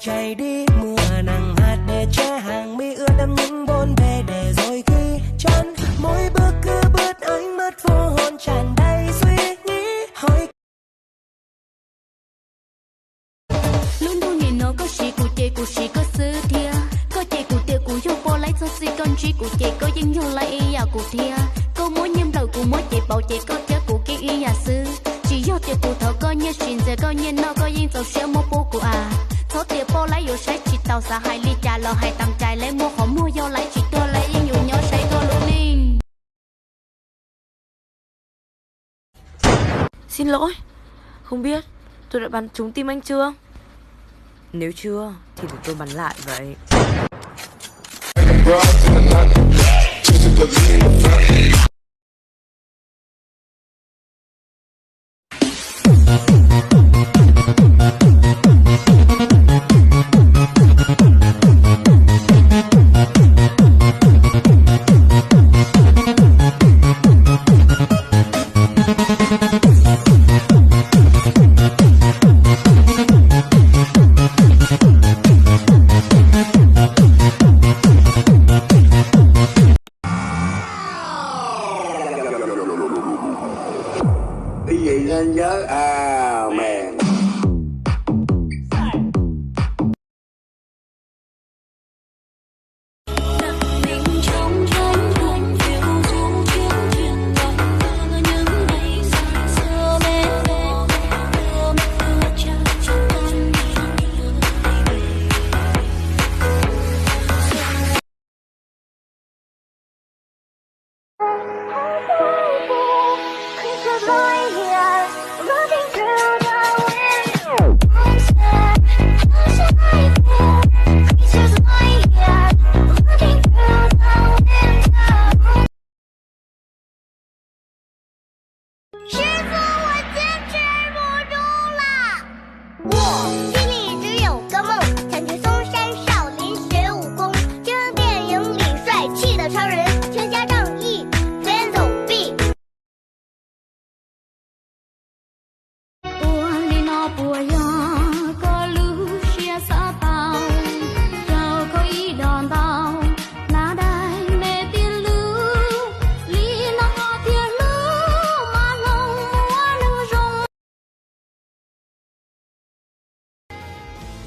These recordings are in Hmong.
Chạy đi mưa nắng hát để che hàng mi ướt đẫm những bộn bề để rồi khi chân mỗi bước cứ bứt ánh mắt vô hồn tràn đầy suy nghĩ hỏi. Lub ntuj nim no koj siv kuv ces kuv siv koj xwb thiab. Koj ces kuv tias kuv yog poj laib txog txij koj ntsib kuv ces koj yeej yog laib ib yam kuv thiab. Koj muab nyiaj nplawm kuv muab cev pauv ces koj thiab kuv keej ib yam xwb. Tsis yog tias kuv thov koj nyiaj sis ntxias koj nyiaj noj koj yeej txaus siab muab pub kuv as. Txhob tias poj laib yuav saib tsis taus xav hais li cas los hais tam cai lawv muaj qhov muag yog laib tsis tuag lawv yeej yuav nyob saib koj lub neej. Xin lỗi, không biết tôi đã bắn trúng tim anh chưa? Nếu chưa thì để tôi bắn lại vậy. Sư傅，我坚持不住了。我心里只有个梦，想去嵩山少林学武功，就像电影里帅气的超人，全家仗义，全走避。 Ua li no puas yog koj lub siab xav tau, rau koj ib dos ntau, hnav daim me tij lub, li no ho thiaj hlub mas hloov muaj neeg zoo.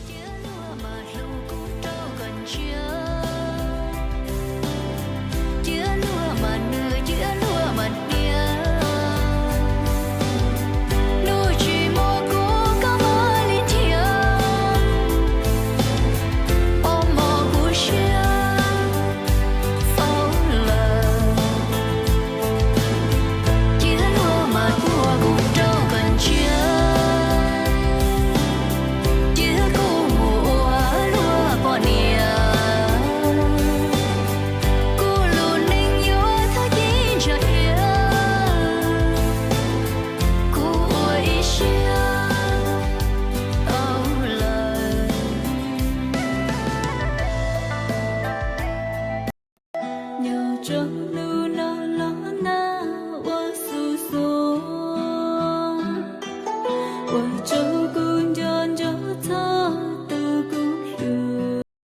Cia luag mas hlub kuv rau kom ntsiag, cia luag mas nws, cia luag mas diam. Hnub tsis muaj kuv koj mam li nrhiav, o mog kuv siab faus lawm. Cia luag mas ua kuv rau kom ntsiag, cia kuv mus ua luag poj niam. Kuv lub neej yuav thawj ci ntsa dhia, kuv ua ib siab tau lawm. Nyob rau hnub no los nag ua xu xua, ua rau